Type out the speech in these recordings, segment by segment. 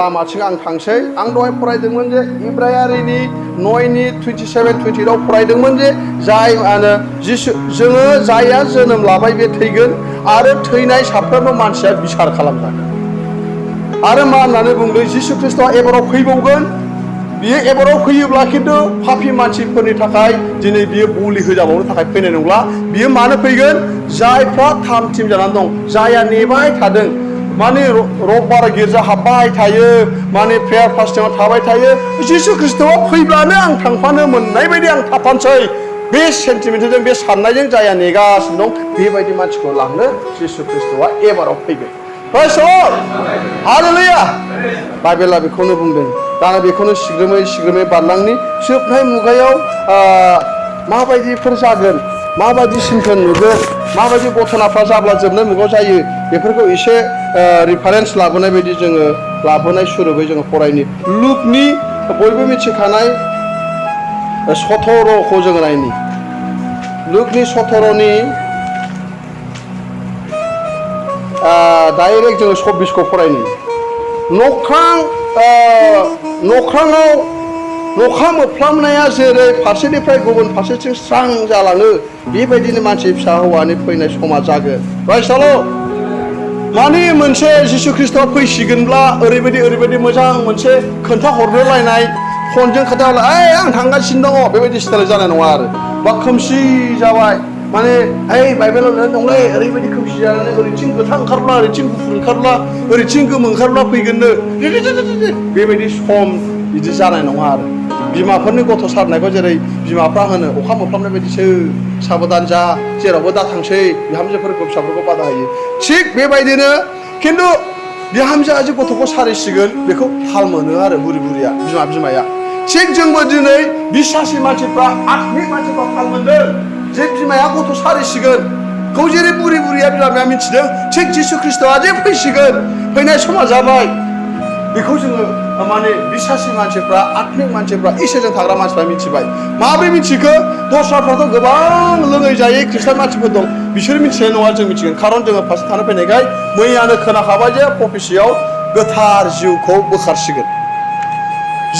लामाथिं आं थांसै आं दहाय फरायदोंमोन जे इब्रायारिनि 9नि 27-28 फरायदोंमोन जे जाय जिसु जोङो जायहा जोनोम लाबाय बे थैगोन आरो थैनाय साफ्रोमबो मानसिया बिसार खालामजागोन आरो मा होननानै बुंदों जिसु ख्रिस्टआ एबाराव फैबावगोन बियो एबाराव फैयोब्ला खिन्थु पापी मानसिफोरनि थाखाय दिनै बियो बलि होजाबावनो थाखाय फैनाय नंला बियो मानो फैगोन जायफ्रा थाम थिम जानानै दं जायहा नेबाय थादों माने रबबार गिर्जा हाबबाय थायो माने प्रेयार फास्टिंआव थाबाय थायो जिसु ख्रिस्टआ फैब्लानो आं थांफानो मोननाय बायदि आं थाफानोसै बे सेन्टिमेन्टजों बे साननायजों जायहा नेगासिनो दं बेबायदि मानसिखौ लांनो जिसु ख्रिस्टआ एबाराव फैगोन प्रेज द लर्ड हालेलुया बाइबेला बेखौनो बुंदों दा बेखौनो सिग्रोमै बारलांनि जोबनाय मुगायाव माबायदिफोर जागोन माबायदि सिनखौ नुगोन माबायदि घटनाफ्रा जाब्ला जोबनाय मुगायाव जायो बेफोरखौ एसे रिफारेन्स लाबोनाय बायदि जोङो लाबोनाय सुरुबै जोङो फरायनि लुकनि बयबो मिथिखानाय 17खौ जोङो नायनि लुकनि 17नि डाइरेक्ट जोङो 24खौ फरायनि नख्रां मोफ्लामनाया जेरै फारसेनिफ्राय गुबुन फारसेथिं स्रां जालाङो बेबायदिनो मानसि फिसा हौवानि फैनाय समा जागोन प्रेज द लर्ड माने मोनसे जिसु ख्रिस्टआ फैसिगोनब्ला ओरैबायदि मोजां मोनसे खोन्थाहरलायनाय फनजों खोन्थाहरलाय आं थांगासिनो दङ बेबायदि स्टाइल जानाय नङा आरो बा खोमसि जाबाय माने बाइबेलाव दंलै ओरैबायदि खोमसि जानानै ओरैथिं गोथां ओंखारब्ला ओरैथिं गुफुर ओंखारब्ला ओरैथिं गोमो ओंखारब्ला फैगोननो बेबायदि सम बिदि जानाय नङा आरो बिमाफोरनि गथ' सारनायखौ जेरै बिमाफ्रा होनो अखा मोफ्लामनाय बायदिसो साबधान जा जेरावबो दा थांसै बिहामजोफोरखौ फिसाफोरखौ बादा होयो थिग बेबायदिनो खिन्थु बिहामजोआ जे गथ'खौ सारिसिगोन बेखौ थाल मोनो आरो बुरिया बिमाया थिग जोंबो दिनै बिसासि मानसिफ्रा आत्मिक मानसिफ्रा थाल मोनदों जे बिमाया गथ' सारिसिगोन खौ जेरै बुरिया बिमाया मिथिदों थिग जिसु ख्रिस्टआ जे फैसिगोन फैनाय समा जाबाय बेखौ जोङो माने बिसासि मानसिफ्रा आत्मिक मानसिफ्रा इसोरजों थाग्रा मानसिफ्रा मिथिबाय माब्रै मिथिखो दस्राफ्राथ' गोबां लोङै जायै ख्रिस्टान मानसिफोर दं बिसोर मिथिनाय नङा जों मिथिगोन खारन जोङो फारसे थानो फैनायखाय मैयानो खोनाखाबाय जे प्रफेसियाव गोथार जिउखौ बोखारसिगोन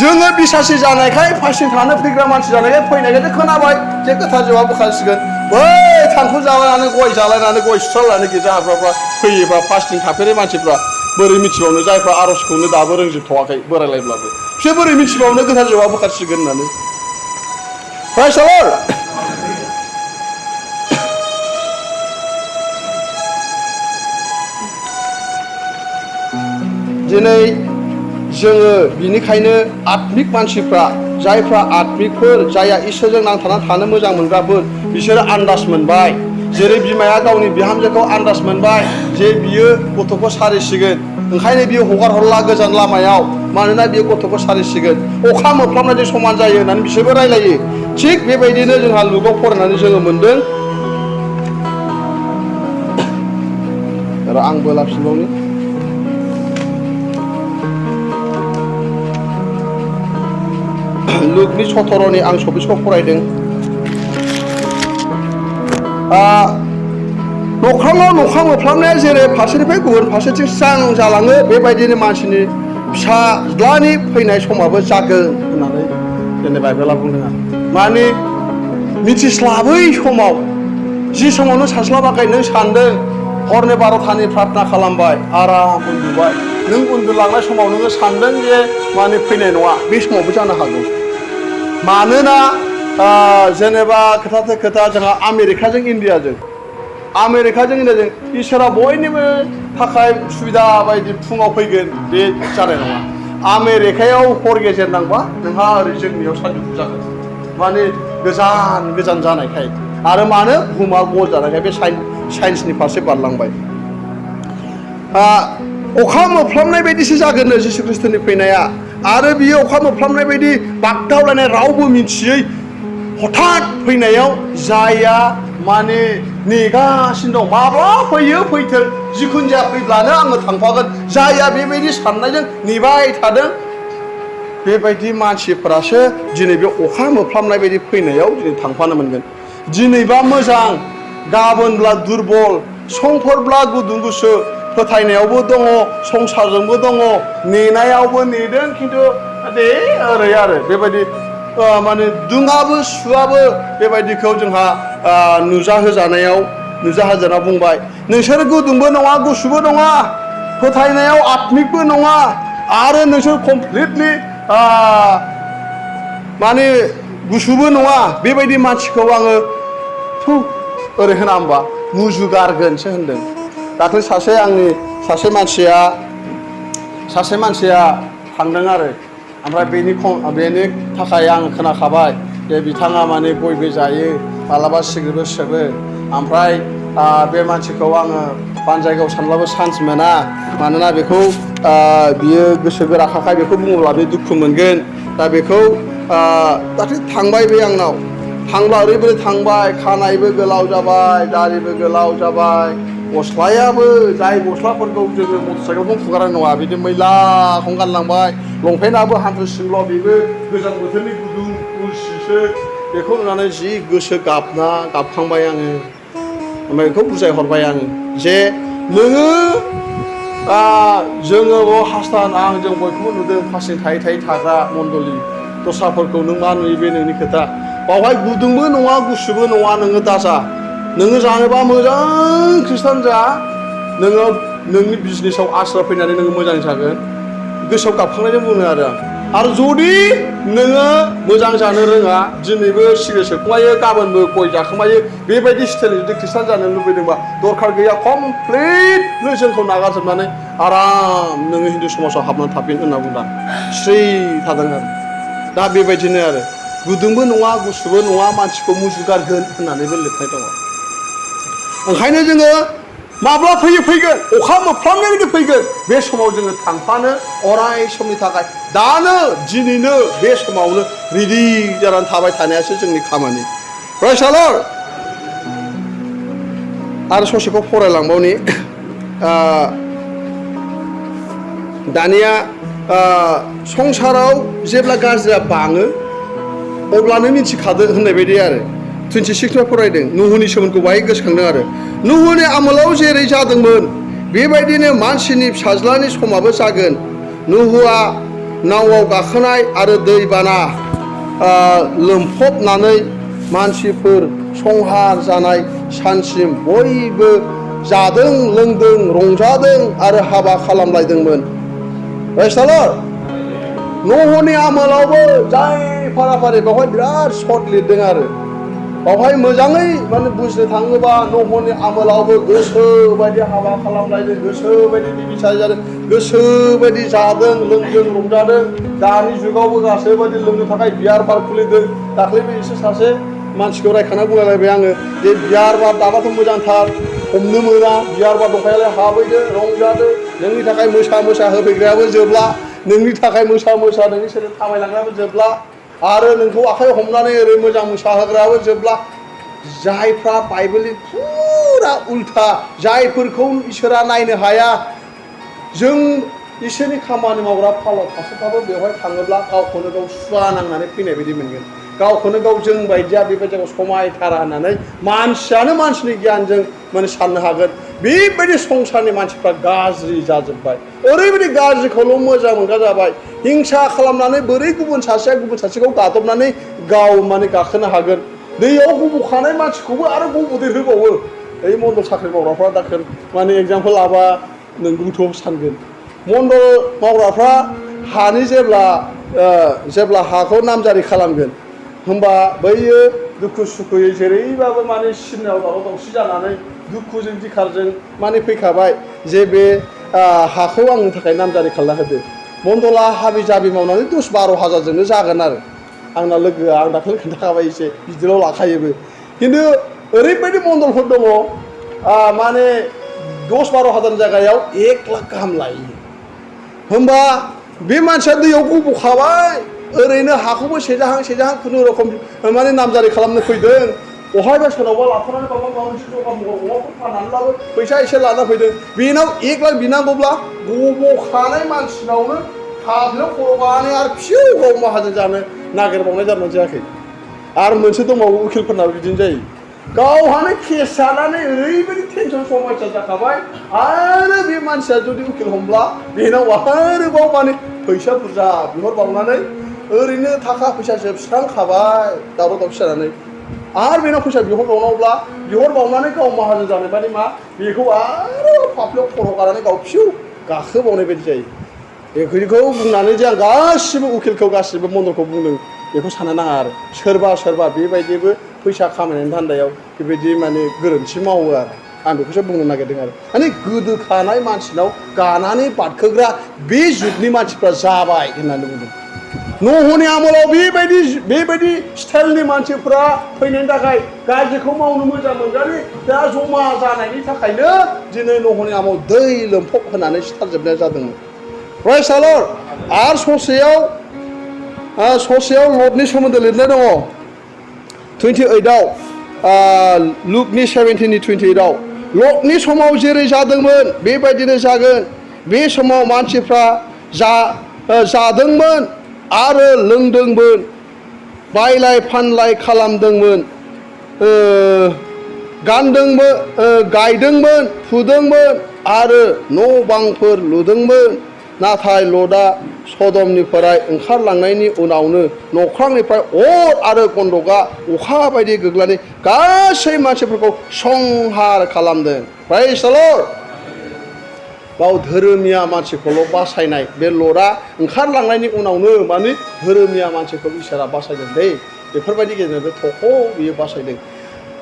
जोङो बिसासि जानायखाय फारसे थानो फैग्रा मानसि जानायखाय फैनायखाय खोनाबाय जे गोथार जिउआ बोखारसिगोन बै थांखु जालायनानै गय जालायनानै गय सुस्रालायनानै गिर्जा हाबग्राफ्रा फैयोबा फास्टिं थाफेरै मानसिफ्रा बोरै मिथिबावनो जायफ्रा आर'जखौनो दाबो रोंजोबथ'वाखै बोरायलायब्लाबो बिसोर बोरै मिथिबावनो गोथार जिउआ बोखारसिगोन होननानै प्रेज द लर्ड दिनै जोङो बिनिखायनो आत्मिक मानसिफ्रा जायफ्रा आत्मिकफोर जायहा इसोरजों नांथानानै थानो मोजां मोनग्राफोर बिसोरो आन्दाज मोनबाय जेरै बिमाया गावनि बिहामजोखौ आन्दाज मोनबाय जे बियो गथ'खौ सारिसिगोन ओंखायनो बियो हगार हरला गोजान लामायाव मानोना बियो गथ'खौ सारिसिगोन अखा मोफ्लामनायजों समान जायो होननानै बिसोरबो रायलायो थिग बेबायदिनो जोंहा लुगाव फरायनानै जोङो मोनदों आरो आंबो लाफिनबावनि लुकनि 17नि आं 24खौ फरायदों नख्रां मोफ्लामनाया जेरै फारसेनिफ्राय गुबुन फारसेथिं स्रां जालाङो बेबायदिनो मानसिनि फिसाज्लानि फैनाय समाबो जागोन होननानै जोंनि बाइबेला बुंदों आरो माने मिथिस्लाबै समाव जि समाव नों सानस्लाबाखै नों सानदों हरनि 12थानि प्रार्थना खालामबाय आराम उन्दुबाय नों उन्दुलांनाय समाव नोङो सानदों जे माने फैनाय नङा बे समावबो जानो हागौ मानोना जेनेबा खोथा जोंहा आमेरिकाजों इन्डियाजों इसोरा बयनिबो थाखाय सुबिदा बायदि फुङाव फैगोन बे जानाय नङा आमेरिकायाव हर गेजेर नांबा नोंहा ओरै जोंनियाव सानजौफु जागोन माने गोजान जानायखाय आरो मानो बुहुमा गल जानायखाय बे साइन्सनि फारसे बारलांबाय अखा मोफ्लामनाय बायदिसो जागोननो जिसु ख्रिस्टनि फैनाया आरो बियो अखा मोफ्लामनाय बायदि बागदावलायनाय रावबो मिथियै हठात फैनायाव जायहा माने नेगासिनो दं माब्ला फैयो फैथों जिखुनु जाया फैब्लानो आङो थांफागोन जायहा बेबायदि साननायजों नेबाय थादों बेबायदि मानसिफोरासो दिनै बे अखा मोफ्लामनाय बायदि फैनायाव दिनै थांफानो मोनगोन दिनैबा मोजां गाबोनब्ला दुरबल समफोरब्ला गुदुं गुसु फोथायनायावबो दङ संसारजोंबो दङ नेनायावबो नेदों खिन्थु दे ओरै आरो बेबायदि माने दुङाबो सुवाबो बेबायदिखौ जोंहा नुजाहोजानायाव बुंबाय नोंसोर गुदुंबो नङा गुसुबो नङा फोथायनायाव आत्मिकबो नङा आरो नोंसोर कमप्लिटलि माने गुसुबो नङा बेबायदि मानसिखौ आङो ओरै होना होमबा मुजुगारगोनसो होनदों दाख्लै सासे मानसिया थांदों आरो ओमफ्राय बेनि थाखाय आं खोनाखाबाय जे बिथाङा माने गयबो जायो मालाबा सिगारेटबो सोबो ओमफ्राय बे मानसिखौ आङो बानजायगायाव सानब्लाबो चान्स मोना मानोना बेखौ बियो गोसो गोराखाखाय बेखौ बुङोब्ला बे दुखु मोनगोन दा बेखौ दाख्लै थांबाय बे आंनाव थांब्ला ओरैबायदि थांबाय खानायबो गोलाव जाबाय दारिबो गोलाव जाबाय गस्लायाबो जाय गस्लाफोरखौ जोङो मटर साइकेलखौ फुगारनाय नङा बिदि मैलाखौनो गानलांबाय लंपेन्टआबो हान्थुसिमल' बेबो गोजां बोथोरनि गुदुं उलसिसो बेखौ नुनानै जि गोसो गाबखांबाय आङो ओमफ्राय बेखौ बुजायहरबाय आङो जे नोङो जोङो हास्थान जों बयखौबो नुदों फारसे थायै थाग्रा मण्डलि दस्राफोरखौ नों मा नुयो बे नोंनि खोथा बावहाय गुदुंबो नङा गुसुबो नङा नोङो दाजा नोङो जानोबा मोजां खृष्टान जा नोङो नोंनि बिजनेसाव आस्रा फैनानै नोङो मोजां जागोन गोसोआव गाबखांनायजों बुङो आरो जुदि नोङो मोजां जानो रोङा दिनैबो सिगारेट सोबखोमायो गाबोनबो गय जाखोमायो बेबायदि स्टाइलनि जुदि खृष्टान जानो लुबैदोंबा दरखार गैया कमप्लिटलि जोंखौ नागारजोबनानै आराम नोङो हिन्दु समाजाव हाबनानै थाफिन होनना बुंदों स्रि थादों आरो दा बेबायदिनो आरो गुदुंबो नङा गुसुबो नङा मानसिखौ मुजुगारगोन होननानैबो लिरनाय दङ ओंखायनो जोङो माब्ला फैगोन अखा मोफ्लामनायनि फैगोन बे समाव जोङो थांफानो अराय समनि थाखाय दानो दिनैनो बे समावनो रेडि जानानै थाबाय थानायासो जोंनि खामानि प्रेज द लर्ड आरो ससेखौ फरायलांबावनि दानिया संसाराव जेब्ला गाज्रिया बाङो अब्लानो मिथिखादो होननाय बायदि आरो 26 फरायदों नुहुनि सोमोन्दोखौ बाहाय गोसोखांदों आरो नुहुनि आमोलाव जेरै जादोंमोन बेबायदिनो मानसिनि फिसाज्लानि समाबो जागोन नुहुआ नावआव गाखोनाय आरो दैबाना लोमफबनानै मानसिफोर संहार जानाय सानसिम बयबो जादों लोंदों रंजादों आरो हाबा खालामलायदोंमोन प्रेज द लर्ड नुहुनि आमोलावबो जाय फाराफारि बेवहाय बिराद सर्ट लिरदों आरो बावहाय मोजाङै माने बुजिनो थाङोबा नुहुनि आमोलावबो गोसो बायदि हाबा खालामलायदों गोसो बायदि बिबिसार जादों गोसो बायदि जादों लोंदों रंजादों दानि जुगावबो गासै बायदि लोंनो थाखाय बियार बार खुलिदों दाख्लैबो एसे सासे मानसिखौ रायखांना बुंलायबाय आङो जे बियार बार दाबाथ' मोजांथार हमनो मोना बियार बार दंखायालाय हाबैदो रंजादो नोंनि थाखाय मोसा होफैग्रायाबो जोबला नोंनि थाखाय मोसा नोंनि सोरजों थाबायलांग्रायाबो जोबला आरो नोंखौ आखाइ हमनानै ओरै मोजां मोसाहोग्रायाबो जोबला जायफ्रा बाइबेलनि फुरा उल्था जायफोरखौ इसोरा नायनो हाया जों इसोरनि खामानि मावग्रा फालाव थासोफ्राबो बेवहाय थाङोब्ला गावखौनो गाव सुवा नांनानै फैनाय बायदि मोनगोन गावखौनो गाव जों बायदिया बेबायदियाव समायथारा होननानै मानसियानो मानसिनि गियानजों माने साननो हागोन बेबायदि संसारनि मानसिफ्रा गाज्रि जाजोब्बाय ओरैबायदि गाज्रिखौल' मोजां मोनग्रा जाबाय हिंसा खालामनानै बोरै गुबुन सासेया गुबुन सासेखौ गादबनानै गाव माने गाखोनो हागोन दैयाव गब'खानाय मानसिखौबो आरो गब'देरहोबावो ओइ मन्दल साख्रि मावग्राफ्रा दाखोर माने एग्जामपोल लाबा नोंगौथ' सानगोन मन्दल मावग्राफ्रा हानि जेब्ला हाखौ नामजारि खालामगोन होमबा बैयो दुखु सुखुयै जेरैबाबो माने सिमनायाव दावराव दावसि जानानै दुखुजों दिखारजों माने फैखाबाय जे बे हाखौ आंनि थाखाय नामजारि खालामना होदो मन्दला हाबि जाबि मावनानै 10-12 हाजारजोंनो जागोन आरो आंना लोगोआ आं दाख्लै खोन्थाखाबाय एसे गिदिराव लाखायोबो खिन्थु ओरैबायदि मन्दलफोर दङ माने 10-12 हाजारनि जायगायाव 1 लाख गाहाम लायो होमबा बे मानसिया दैयाव गब'खाबाय ओरैनो हाखौबो सेजाहां खुनुरुखुम माने नामजारि खालामनो फैदों बहायबा सोरनावबा लाथ'नानै माबा मोनसे जगा अमाफोर फाननानैब्लाबो फैसा एसे लाना फैदों बेनाव 1 लाख बिनांगौब्ला गब'खानाय मानसिनावनो हाबनो खर'बानानै आरो फिसौ गाव माहाजोन जानो नागिरबावनाय जादों जायाखै आरो मोनसे दंबावो उकिलफोरनाबो बिदिनो जायो गावहानो केस जानानै ओरैबायदि टेनसन समस्या जाखाबाय आरो बे मानसिया जुदि उकिल हमब्ला बेनाव आरोबाव माने फैसा बुरजा बिहरबावनानै ओरैनो थाखा फैसा जोबस्रांखाबाय दावराव दावसि जानानै आरो बेनाव फैसा बिहरबावनानै गाव माहाजोन जानाय बादि मा बेखौ आरो फाफ्लियाव खर' गानानै गाव फिउ गाखोबावनाय बायदि जायो बेखौ बुंनानै जे आं गासिबो उकिलखौ गासिबो मन्दलखौ बुंदों बेखौ साननो नाङा आरो सोरबा बेबायदिबो फैसा खामायनायनि धान्दायाव बेबायदि माने गोरोन्थि मावो आरो आं बेखौसो बुंनो नागिरदों आरो माने गोदोखानाय मानसिनाव गानानै बारखोग्रा बे जुगनि मानसिफ्रा जाबाय होननानै बुंदों नहनि आमोलाव बेबायदि स्टाइलनि मानसिफ्रा फैनायनि थाखाय गाज्रिखौ मावनो मोजां मोनग्रानि दा जमा जानायनि थाखायनो दिनै नहनि आमोलाव दै लोमफब होनानै सिथारजोबनाय जादोंमोन प्रेज द लर्ड आरो ससेयाव लटनि सोमोन्दै लिरनाय दङ 28आव लुकनि 17नि 28आव लटनि समाव जेरै जादोंमोन बेबायदिनो जागोन बे समाव मानसिफ्रा जादोंमोन आरो लोंदोंमोन बायलाय फानलाय खालामदोंमोन गायदोंमोन फुदोंमोन आरो न' बांफोर लुदोंमोन नाथाय लटआ सदमनिफ्राय ओंखारलांनायनि उनावनो नख्रांनिफ्राय अर आरो गन्धकआ अखा बायदि गोग्लैनानै गासै मानसिफोरखौ संहार खालामदों प्रेज द लर्ड बाव धोरोमिया मानसिखौल' बासायनाय बे लटआ ओंखारलांनायनि उनावनो माने धोरोमिया मानसिखौ इसोरा बासायदों दै बेफोरबायदि गेजेरजों बे थखौ बियो बासायदों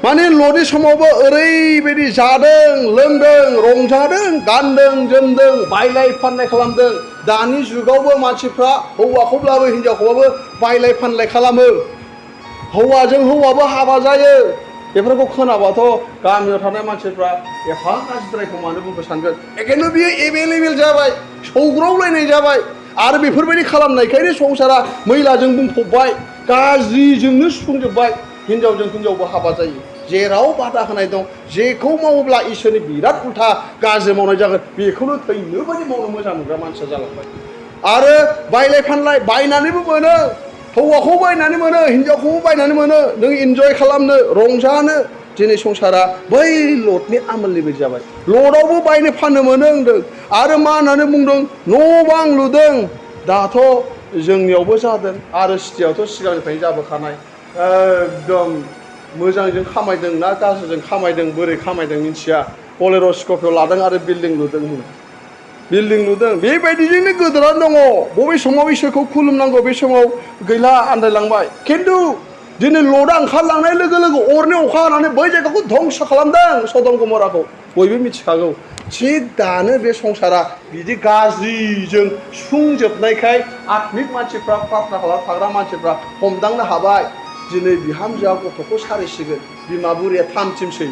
माने लटनि समावबो ओरैबायदि जादों लोंदों रंजादों गानदों जोमदों बायलाय फानलाय खालामदों दानि जुगावबो मानसिफ्रा हौवाखौब्लाबो हिनजावखौबाबो बायलाय फानलाय खालामो हौवाजों हौवाबो हाबा जायो बेफोरखौ खोनाबाथ' गामियाव थानाय मानसिफ्रा एफा गाज्रिद्रायखौ मानो बुंनो सानगोन एखायनो बियो एभेलेबेल जाबाय सौग्रावलायनाय जाबाय आरो बेफोरबायदि खालामनायखायनो संसारा मैलाजों बुंफबबाय गाज्रिजोंनो सुफुंजोबबाय हिनजावजों हिनजावबो हाबा जायो जेराव बादा होनाय दं जेखौ मावोब्ला इसोरनि बिराद उल्था गाज्रि मावनाय जागोन बेखौनो थैनो बायदि मावनो मोजां मोनग्रा मानसिया जालांबाय आरो बायलाय फानलाय बायनानैबो मोनो हौवाखौ बायनानै मोनो हिनजावखौबो बायनानै मोनो नों इन्जय खालामनो रंजानो दिनै संसारा बै लटनि आमोलनि बायदि जाबाय लटआवबो बायनो फाननो मोनो होनदों आरो मा होननानै बुंदों न' बां लुदों दाथ' जोंनियावबो जादों आरो सिटियावथ' सिगांनिफ्रायनो जाबोखानाय एकदम मोजांजों खामायदों ना गाज्रिजों खामायदों बोरै खामायदों मिथिया बलेर' स्कर्पिय' लादों आरो बिल्डिं लुदों बेबायदिजोंनो गोदोनानै दङ बबे समाव इसोरखौ खुलुमनांगौ बे समाव गैला आन्दायलांबाय खिन्थु दिनै लटआ ओंखारलांनाय लोगो लोगो अरनि अखा हानानै बै जायगाखौ धंस खालामदों सदम गमराखौ बयबो मिथिखागौ थिग दानो बे संसारा बिदि गाज्रिजों सुफुंजोबनायखाय आत्मिक मानसिफ्रा प्रार्थना खालामनो थाग्रा मानसिफ्रा हमदांनो हाबाय दिनै बिहामजोआ गथ'खौ सारिसिगोन बिमा बुरिया थामथिमसै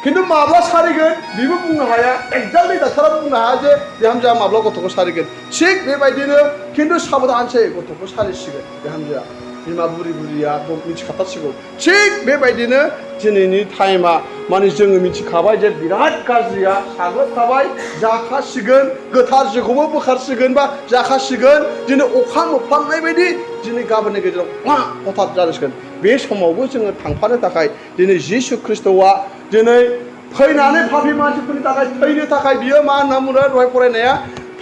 खिन्थु माब्ला सारिगोन बेबो बुंनो हाया एक्जाक्टलि डाक्टारा बुंनो हाया जे बिहामजोआ माब्ला गथ'खौ सारिगोन थिग बेबायदिनो खिन्थु साबधानसै गथ'खौ सारिसिगोन बिहामजोआ बिमा बुरिया मिथिखाथारसिगौ थिग बेबायदिनो दिनैनि टाइमा माने जोङो मिथिखाबाय जे बिराद गाज्रिया साग्लोबखाबाय जाखासिगोन गोथार जिउखौबो बोखारसिगोन बा जाखासिगोन दिनै अखा मोफ्लामनाय बायदि दिनै गाबोननि गेजेराव हथात जासिगोन बे समावबो जोङो थांफानो थाखाय दिनै जिसु ख्रिस्ट'आ दिनै फैनानै पापि मानसिफोरनि थाखाय थैनो थाखाय बियो मा होनना बुङो दहाय फरायनाया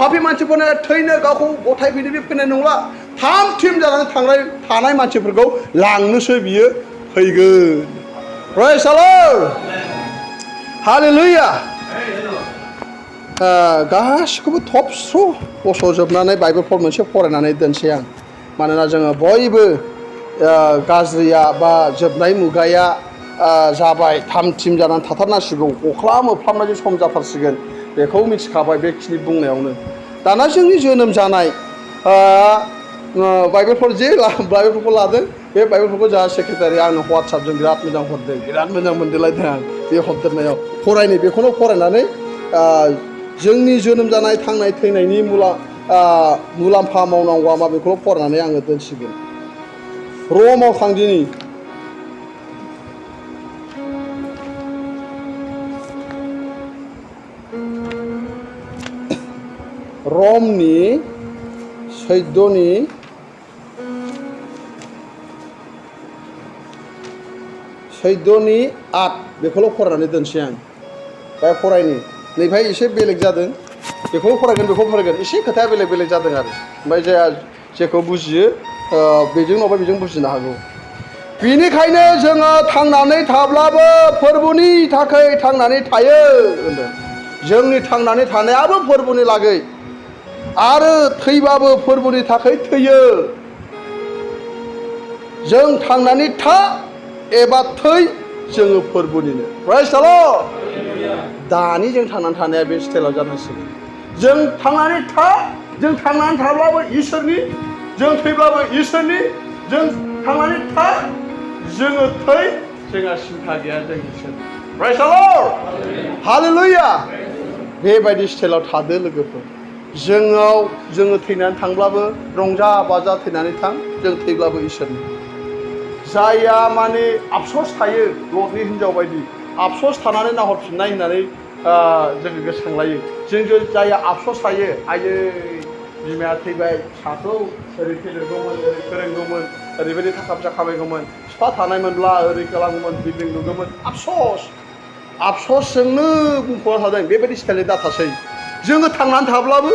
पापि मानसिफोरनो थैनो गावखौ गथायफैनो बे फैनाय नंला थाम थिम जानानै थानाय मानसिफोरखौ लांनोसो बियो फैगोन प्रेज द लर्ड हालेलुया गासिखौबो थबस्र' बस'जोबनानै बाइबेलफोर मोनसे फरायनानै दोनसै आं मानोना जोङो बयबो गाज्रिया बा जोबनाय मुगाया जाबाय थाम थिम जानानै थाथारनांसिगौ अख्ला मोफ्लामनायजों सम जाथारसिगोन बेखौ मिथिखाबाय बेखिनि बुंनायावनो दाना जोंनि जोनोम जानाय बाइबेलफोर जे बाइबेलफोरखौ लादों बे बाइबेलफोरखौ जोंहा सेक्रेटारि आंनो हवाट्सएपजों बिराद मोजां हरदों बिराद मोजां मोनदोंलायदों आं बे हरदेरनायाव बेखौनो फरायनानै जोंनि जोनोम जानाय थांनाय थैनायनि मुलाम्फा मावनांगौआ मा बेखौल' फरायनानै आङो दोनसिगोन रमाव थांदिनि रमनि 14नि 17 सैद'नि 8 बेखौल' फरायनानै दोनसै आं दा फरायनि नैफ्राय एसे बेलेग जादों बेखौबो फरायगोन एसे खोथाया बेलेग बेलेग जादों आरो ओमफ्राय जाया जेखौ बुजियो बेजों नङाबा बेजों बुजिनो हागौ बिनिखायनो जोङो थांनानै थाब्लाबो फोरबोनि थाखाय थांनानै थायो होनदों जोंनि थांनानै थानायाबो फोरबोनि लागै आरो थैबाबो फोरबोनि थाखाय थैयो जों थांनानै था एबा थै जोङो फोरबोनिनो प्राइज द लर्ड दानि जों थांनानै थानाया बे स्टाइलाव जानांसिगोन जों थांनानै था जों थांनानै थाब्लाबो इसोरनि जों थैब्लाबो इसोरनि जों थांनानै था जोङो थै जोंहा सिन्था गैया जों इसोर प्राइज द लर्ड हालेलुया बेबायदि स्टाइलाव थादो लोगोफोर जोङो थैनानै थांब्लाबो रंजा बाजा थैनानै थां जों थैब्लाबो इसोरनि जायहा माने आफस'स थायो लटनि हिन्जाव बायदि आफस'स थानानै नाहरफिननाय होननानै जोङो गोसोखांलायो जों जायहा आफस'स थायो आयै बिमाया थैबाय फिसाखौ ओरै फेदेरगौमोन ओरै फोरोंगौमोन ओरैबायदि थाखा फैसा खामायगौमोन बिफा थानायमोनब्ला ओरै खालामगौमोन बिल्डिं लुगौमोन आफस'सजोंनो बुंफबना थादों बेबायदि स्टाइलनि दाथासै जोङो थांनानै थाब्लाबो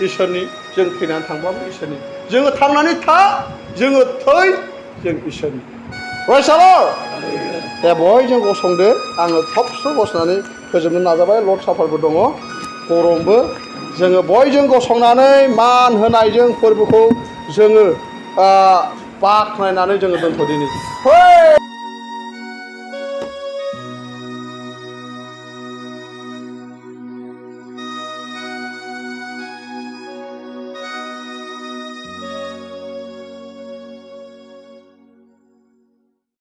इसोरनि जों थैनानै थांब्लाबो इसोरनि जोङो थांनानै था जोङो थै जों इसोरनि प्राइज द लर्ड दे बयजों गसंदो आङो थबस्र' गसंनानै फोजोबनो नाजाबाय लर्ड साफारबो दङ गरमबो जोङो बयजों गसंनानै मान होनायजों फोरबोखौ जोङो बाख्नायनानै जोङो दोनथ'दिनि